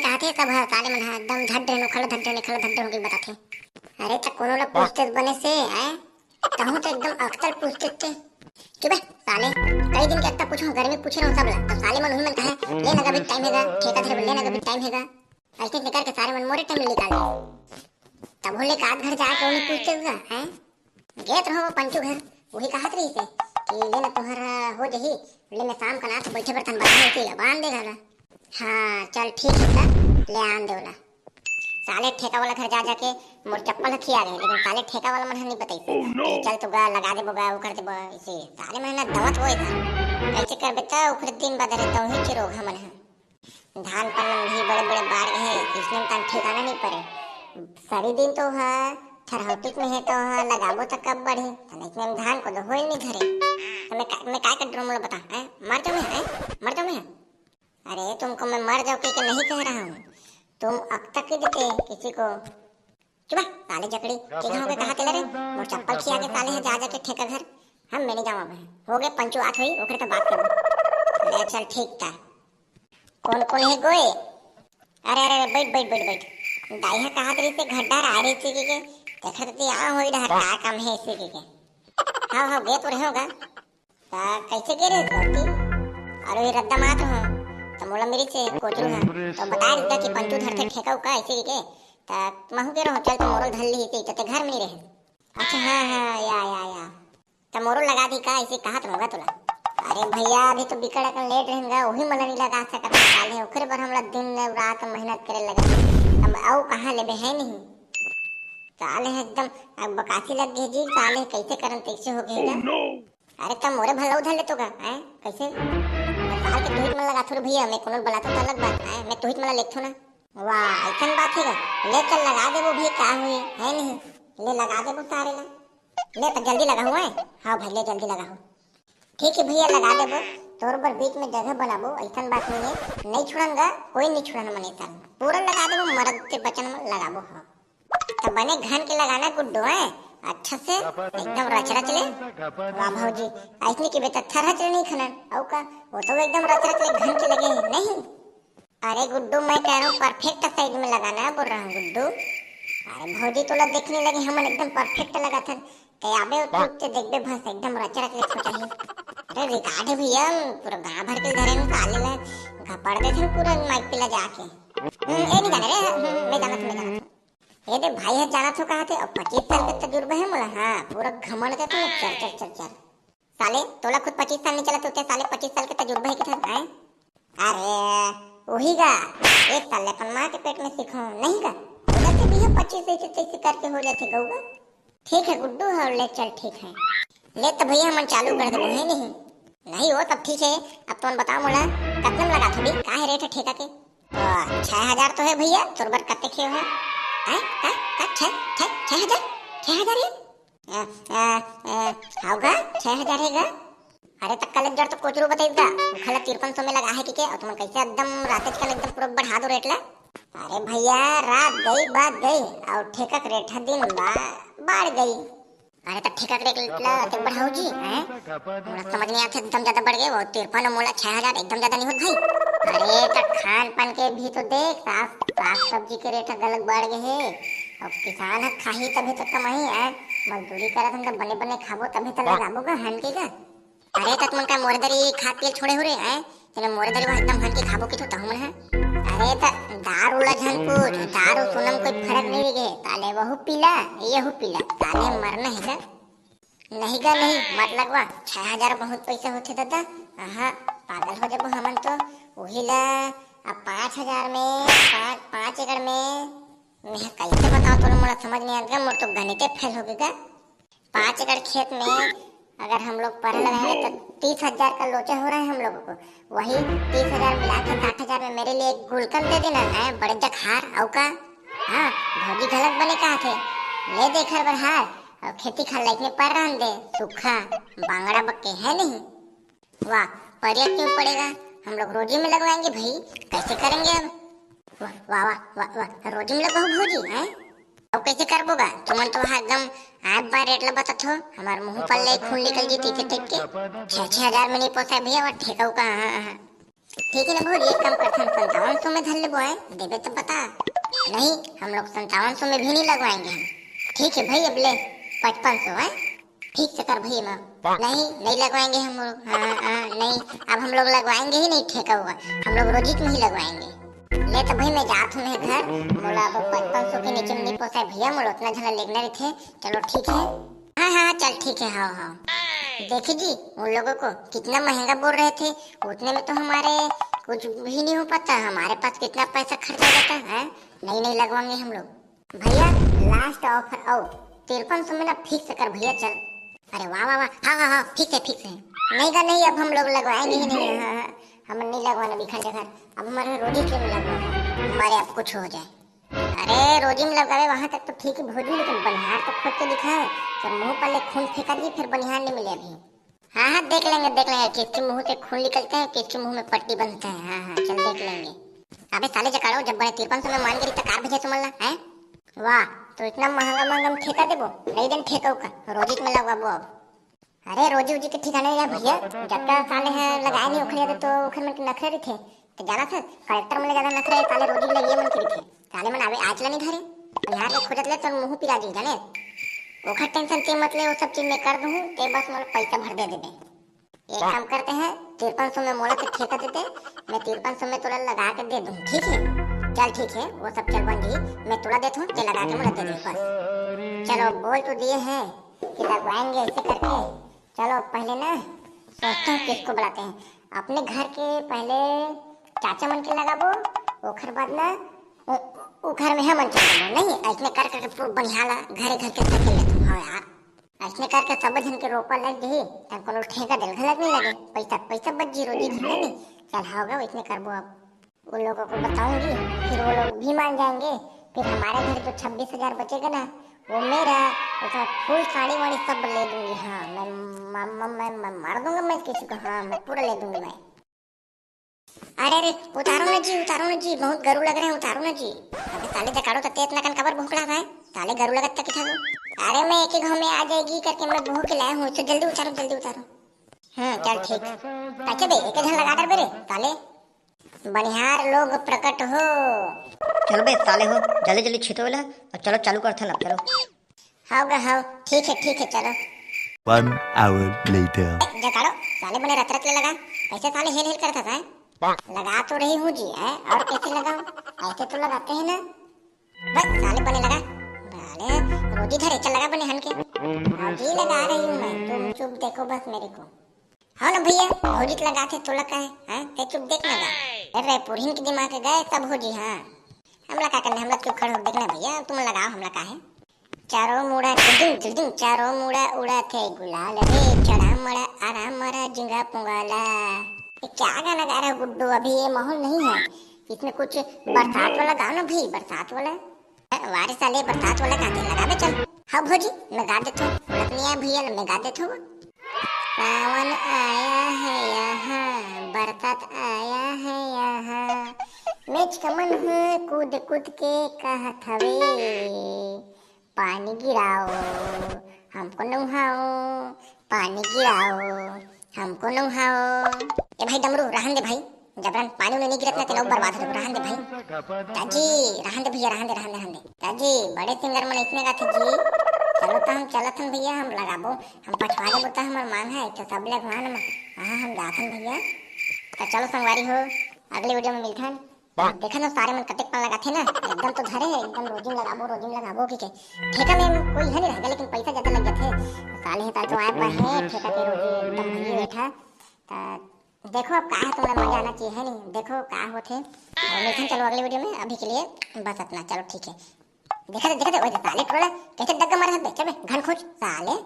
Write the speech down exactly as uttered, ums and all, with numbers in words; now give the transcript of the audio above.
कहाथे सब ह, साले मन ह एकदम धड्डे नोखल धड्डे नोखल धड्डे होके बताथे। अरे त कोनो ला पूछते बने से, हैं? तहूँ तो एकदम अकतल पूछते ते। चुप बे, साले, कई दिन के अकता पूछो, गर्मी पूछे रहो सब ला, तो साले मन उही मन कहे, "ले ना, अभी टाइम हेगा, ठेका धरे बर ले ना, अभी टाइम हेगा।" ऐसे निकर के सारे मन मोरे टाइम निकाल दे। तब होले का घर जाके उन्हें पूछते हुआ, हैं? गेत रहो वो पंचू घर, वही कहत रही से कि ले ना तुम्हारा हो जही, ले मैं शाम का नाथ बैठे बर्तन बना के बांध देगा ला। हाँ, चल ठीक है, ले आन दे वाला। साले ठेका वाला घर जा जाके मोर चप्पल खिया गए, लेकिन साले ठेका वाला मन ह नहीं बताई। Oh, no! चल तो गा, लगा दे बोगा, वो कर दे बोगा, इसे साले मन ना दवत वो इधर। कैसे कर बेटा, उखरे दिन बाद रे तो ही चिरोग हमन है। धान पन्नन भी बड़े बड़े बाढ़ गए, इसने तन ठिकाना नहीं पड़े। सरी दिन तो है, थरहौतिक में है तो है, लगाबो तो कब बढ़े, तने इसमें धान को तो होए नहीं धरे। तो मैं का, मैं काय कर डरूं, मोला बता, हैं? मर जाऊं मैं, हैं? मर जाऊं मैं? अरे, तुमको मैं मर जाओ के, के नहीं कह रहा हूँ, तुम अब तक ही देते किसी को। चुप बे, साले जकड़ी, के हो गए कहा तेला रे? मोर चप्पल खिया के साले है जा जाके ठेका घर। हम मैं नहीं जाऊँ अब। हो गए पंचू आत हुई, ओकरे तो बात करो। ले चल ठीक था। कौन कौन है गोए? अरे, अरे, अरे, बैठ, बैठ, बैठ, बैठ। दाई हा कहा तेरी से घर डार आ रही थी के, देखा तो आ हुई डहर का काम है इसी के। हाँ, हाँ, गे तो रहे होगा। ता कैसे गे रहे गलती? अरे ये रद्दा मात हो, तो मोला मेरी से कोचरू है, तो बता रही कि पंचू धरथे ठेका उका ऐसे ही के, ता महू के रहो, चल तो मोरो धर ली थी, तो ते घर में नहीं रहे। अच्छा, हाँ, हाँ, या, या, या। त मोरो लगा दी का, ऐसे कहा तो होगा तोला। अरे भैया, अभी तो बिकट अकन लेट रहेंगा, वही मन नहीं लगा सकत है, साले ओकरे बर हमला दिन रात मेहनत करे लगे। अब आओ कहाँ लेबे है नहीं। साले है एकदम, अब बकासी लग गए जी, साले कैसे करन तैसे हो गए। Oh, no! अरे त मोरे भला उधर ले तो का, हैं? कैसे? साल के तुहित मन लगाथो रे भैया, मैं कोनो बलातो त अलग बात, हैं? मैं तुहित मन लेथो ना। वाह, ऐसन बात है का? ले चल लगा देबो भाई, का हुई, है नहीं? ले लगा देबो तारे ला। ले त जल्दी लगाओ, हैं? हाँ भाई, ले जल्दी लगाओ। ठीक है भैया, लगा देबो। तोर बर बीच में जगह बनाबो, ऐसन बात नहीं है। नहीं छुड़ंगा, कोई नहीं छुड़न मने साल। पूरा लगा देबो, मरद के बचन में लगाबो, हाँ। त बने घन के लगाना गुड्डो है, अच्छा से एकदम रच रच ले। वाह भौजी, ऐसने की बेटा थर हच नहीं खनन, औ का? वो तो एकदम रच रच ले घन के लगे हैं, नहीं? अरे गुड्डू, मैं कह रहा हूँ परफेक्ट साइज में लगाना है, बोल रहा हूँ गुड्डू। अरे भौजी, तोला देखने लगे हमन एकदम परफेक्ट लगा था, ते आबे उठ के देखबे बस एकदम रच रच ले छोटा ही। अरे रिकॉर्ड है भैया, पूरा गांव भर के धरे में साले ला घपड़ देथे पूरा माइक पे ला जाके। हम्म, ए नहीं जाने रे, हम्म, मैं जाना था, मैं जाना था। ए दे भाई ह जानत हो कहा थे, अब पच्चीस साल के तजुर्बा है मोला, हाँ, पूरा घमंड देथे ना, चल, चल, चल, चल। साले, तोला खुद पच्चीस साल नहीं चला, तू ते साले पच्चीस साल के तजुर्बा है किथे, हैं? अरे, वही गा, एक साल अपन माँ के पेट में सीखो, नहीं का? उधर से भी ये पच्चीस ऐसे तैसे करके हो जाते गौगा। ठीक है गुड्डू, और ले चल, ठीक है। ले तो भैया, हमन चालू कर देबो, है नहीं? नहीं वो सब ठीक है, अब तुम बताओ मोला, कतने में लगा थोड़ी, का है रेट है ठेका के? ओ, छह हजार तो है भैया, तोर बर कते खेव है? हैं? का? का? छह, छह, छह हजार? छह हजार ये? अ, अ, अ, हाव गा, छह हजार है गा। अरे त कलेक्टर तो कोचरू बताइस गा, उखला तिरपन सौ में लगा है कि के, और तुमन कैसे एकदम रातेच कन एकदम पूरा बढ़ा दो रेट ला। अरे भैया, रात गई, बात गई, और ठेका के रेट है दिन बा-, बढ़ गई। अरे त ठेका के रेट ला अतेक बढ़ाओ जी, हैं? हमरा समझ नहीं आथे, एकदम ज्यादा बढ़ गए, वो तिरपन और मोला छह हजार एकदम ज्यादा नहीं होत भाई। अरे त खान पान के भी तो देख, साग, साग सब्जी के रेट गलत बढ़ गए है, अब किसान ह खाही तभी तो कमाही है, मजदूरी करत हम तो बने बने खाबो तभी तो लगाबो गा हन के गा। अरे त तुमन का मोरे दरी खात पियल छोड़े हो रे, हैं? तेने मोरे दरी एकदम हन के खाबो की तो तहु मन है। अरे त दारू ला झन पूछ, दारू सोना में कोई फर्क नहीं रह गए, ताले वहू पीला, यहू पीला, ताले मरना है गा। नहीं गा नहीं, मत लगवा, छह हजार बहुत पैसा होथे दादा। आहा, पागल हो जाबो हमन तो। वही ला, अब पाँच हजार में, पाँच, पाँच एकड़ में, मैं कैसे बताओ तोला, मोला समझ नहीं आत गा, मोर तो गणिते फेल हो गए गा। पाँच एकड़ खेत में अगर हम लोग पढ़े लगाएंगे तो तीस हजार का लोचा हो रहा है हम लोगों को। वही तीस हजार मिला के साठ हजार में मेरे लिए एक गुलकंद दे देना है, बड़े जगहार, औ का? हाँ, भौजी घलक बने कहा थे, ले दे घर बर हार, और खेती खार लायक में पर रहन दे, सूखा बांगड़ा बक्के है नहीं। वाह, पर ये क्यों पड़ेगा? हम लोग रोजी में लगवाएंगे भाई, कैसे करेंगे अब? वाह, वाह, वाह, वाह, वाह, रोजी में लगवाओ भौजी, हैं? अब कैसे करबो गा? तुमन तो वहाँ एकदम आँख बार रेट ला बतात हो, हमार मुंह पर ले खून निकल जी तीखे देख के। छह, छह हजार में नहीं पोसाय भैया, वो ठेका उका, हाँ, हाँ, हाँ। ठीक है ना भौजी, एक काम करथन, संतावन सौ में धर लेबो, आय देबे तो बता। नहीं, हम लोग संतावन सौ में भी नहीं लगवाएंगे हम। ठीक है भाई, अब ले पचपन सौ है, ठीक से कर भाई माँ। नहीं, नहीं लगवाएंगे हम लोग। हाँ, हाँ, नहीं, अब हम लोग लगवाएंगे ही नहीं ठेका हुआ, हम लोग रोजित में ही लगवाएंगे। ले तो भाई, मैं जात हूँ मैं घर, मोला अब पचपन सौ के नीचे में नहीं पोसाय भैया, मोला उतना झन लेगना रहिथे। चलो ठीक है। हाँ, हाँ, चल ठीक है, हाँ, हाँ। देखी जी, उन लोगों को कितना महंगा बोल रहे थे, उतने में तो हमारे कुछ भी नहीं हो पाता, हमारे पास कितना पैसा खर्च हो जाता है। नहीं, नहीं लगवाएंगे हम लोग। भैया, लास्ट ऑफर आओ, तिरपन सौ में ना फिक्स कर भैया, चल। अरे वाह, वाह, वाह, हाँ, हाँ, हाँ, फिक्स है, फिक्स है। नहीं का नहीं, अब हम लोग लगवाएंगे ही नहीं, हाँ, हाँ, हम नहीं लगवाना बिखर जगह, अब हमारे रोजी के में लगवाना, हमारे अब कुछ हो जाए। अरे, रोजी में लगावे वहां तक तो ठीक है भौजी, लेकिन बनिहार तो खोज के दिखा है, तो मुंह पर ले खून फेंका दिए, फिर बनिहार नहीं मिले अभी। हाँ, हाँ, देख लेंगे, देख लेंगे, किसके मुंह से खून निकलते हैं, किसके मुंह में पट्टी बंधते हैं। हाँ, हाँ, चल देख लेंगे। अबे साले जकाड़ो, जब बने तिरपन सौ में मान गई तो कार भेजे तुमन ला, हैं? वाह, तो इतना महंगा महंगा में ठेका देबो, नहीं देन ठेका उका, रोजित में लगवाबो अब। अरे रोजी उजी के ठिकाने या भैया, जब तक साले हैं लगाए नहीं उखर जाते तो उखर मन के नखरे रहिथे। तो जाना था, कलेक्टर मन ले ज्यादा नखरे साले रोजी लगिए मन के रहिथे। साले मन आवे आज ला नहीं धरे, बिहार के खोजत ले तो मुंह पिरा जी जाने। ओखर टेंशन ते मत ले, वो सब चीज मैं कर दूँ, ते बस मोला पैसा भर दे देबे। एक काम करते हैं, तिरपन सौ में मोला से ठेका दे दे, मैं तिरपन सौ में तोला लगा के दे दूँ, ठीक है? चल ठीक है, वो सब चल बन जी, मैं तोला देता हूँ, ते लगा के मोला दे दे बस। चलो बोल तो दिए हैं कि लगवाएंगे ऐसे करके। चलो पहले ना सोचते हैं किसको बुलाते हैं। अपने घर के पहले चाचा मन के लगाबो, ओखर बाद ना उ-, उ घर में हमन चल देबो। नहीं, ऐसने कर करके पूरा बनिहार ला घरे घर के सकेल लेथन। हाँ यार, ऐसने करके सब झन के रोपा लग जही, तब कोनो ठेका देल घलक नहीं लगे, पैसा पैसा बच जी, रोजी घर नहीं। चल हाँ होगा, वैसने करबो अब। उन लोगों को बताऊंगी, फिर वो लोग भी मान जाएंगे। फिर हमारे घर जो छब्बीस हजार बचेगा ना, वो मेरा, उसका फुल साड़ी वाड़ी सब ले दूंगी। हाँ, मैं म-, म-, मैं, मैं मार दूंगा मैं किसी को। हाँ, मैं पूरा ले दूंगी मैं। अरे अरे, उतारो ना जी, उतारो ना जी, बहुत गरु लग रहे हैं, उतारो ना जी। अबे साले जकाड़ो, तो ते इतना कन काबर भोंकड़ा है? साले गरु लगत तक था। अरे मैं एक ही घाव में आ जाएगी करके मैं भोंक के लाया हूँ, तो जल्दी उतारो, जल्दी उतारो। हाँ चल ठीक। अच्छा बे, एक झन लगा डर बे रे साले। बनिहार लोग प्रकट हो। चलो बे साले हो, जल्दी जल्दी छितो ला और चलो चालू करथन अब, चलो। हाव गा हाव, ठीक है ठीक है, चलो। One hour later. ए, जकाड़ो, साले बने रत रत ले लगा, कैसे साले हेल हेल करत हस? लगा तो रही हूँ जी, है और कैसे लगाऊं? ऐसे तो लगाते हैं ना। बस साले बने लगा। साले रोजी धरे, चल लगा बने हन के। हाँ जी लगा रही हूँ मैं, तुम चुप देखो बस मेरे को। हाँ ना भैया, भौजी तो लगाथे, तोला का है, हैं? ते चुप देख ना गा। अरे पुरहिन के दिमाग के गए तब भौजी, हाँ। हमला का करना, हमला चुप खड़ हो देखना भैया, तुम लगाओ, हमला का है। चारों मुड़ा दिलदिंग दिलदिंग, चारों मुड़ा उड़ा थे गुलाल रे, चढ़ा मड़ा आराम मरा जिंगा पुंगाला। ये क्या गाना गा रहे हो गुड्डू, अभी ये माहौल नहीं है, इसमें कुछ बरसात वाला गाओ ना भाई, बरसात वाला। वारे साले बरसात वाला गाते लगा बे चल। हाँ भौजी, मैं गा देता हूँ, बोलत नहीं आया भैया, मैं गा देता हूँ। सावन आया है यहाँ, बरसात आया है यहाँ, मेच कमन है कूद कूद के कहत हवे, पानी गिराओ, हमको नहाओ, पानी गिराओ, हमको नहाओ। ए भाई डमरू, रहन दे भाई, जबरन पानी उनी नहीं गिरत ना, तेला बर्बाद हो जाबो, रहन दे भाई। दाजी, रहन दे भैया, रहन दे, रहन दे, रहन दे। दाजी, बड़े सिंगर मन इसने गाथे जी। चलो तो हम चलत हन भैया, हम लगाबो, हम पठवा देबो तो हमर मांग है, तो सब लगवान म-, हाँ, हम जाथन भैया। तो चलो संगवारी हो, अगले वीडियो में मिलथन। देखा ना सारे मन कतेक पान लगाथे ना, एकदम तो धरे हे, एकदम रोजिम लगाबो, रोजिम लगाबो की के। ठेका में कोई है नहीं रहता, लेकिन पैसा ज्यादा लग जाथे। साले हे ताल तो आए पर है, ठेका के रोजी एकदम भंगी बैठा। तो देखो अब का है, तुम्हारा मजा आना चाहिए है नहीं, देखो का होथे। और मिलथन चलो अगले वीडियो में, अभी के लिए बस इतना, चलो ठीक है। देखा दे, देखा दे, ओए साले टोला, कैसे डग्गा मारे हाथ पे, चल बे, घन खोज, साले।